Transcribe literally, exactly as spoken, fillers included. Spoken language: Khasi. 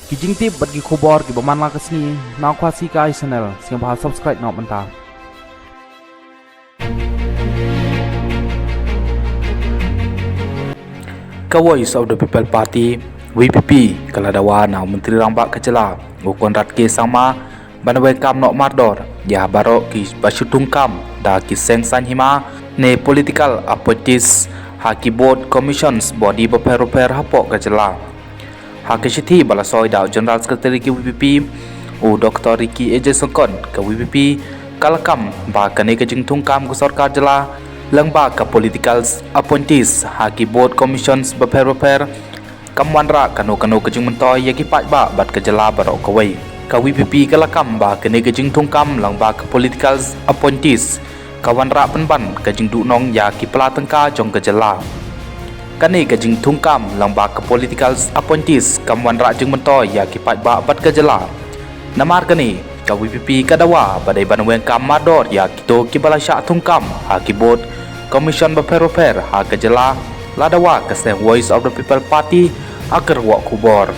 Ki jingtip bad ki khubor kiba man la ka sngi na Khasi Kai Channel, sngewbha subscribe noh mynta. Ka Voice of the People Party, V P P, ka la dawa na u Myntri Rangbah ka jylla, u Conrad K Sangma, ban weng kam noh mardor ïa baroh kiba shu thung kam da ki seng saiñ hima ne political appointees ha ki board, commissions, body bapher bapher hapoh ka jylla. Ha ka shithi ba la soi da u General Secretary ka V P P, u Doctor Ricky A J Syngkon, ka V P P ka la kam ba kane ka jingthung kam ka sorkar jylla lyngba ka political appointees ha ki board, commissions bapher bapher kam wanrah kano kano ka jingmyntoi ïa ki paidbah bad ka jylla baroh kawei. Ka V P P ka la kam ba kane ka jingthung kam lyngba ka political appointees ka wanrah pynban ka jingduhnong ïa ki pla tyngka jong ka jylla. Kane ka jingthung kam lyngba ka political appointees kam wanrah jingmyntoi ïa ki paidbah bad ka jylla. Namar kane, ka V P P ka dawa ba dei ban weng kam mardor ïa kito kiba la shah thung kam ha ki board, commission bapher bapher ha ka jylla, la dawa ka seng Voice of the People Party ha ka rwai khubor.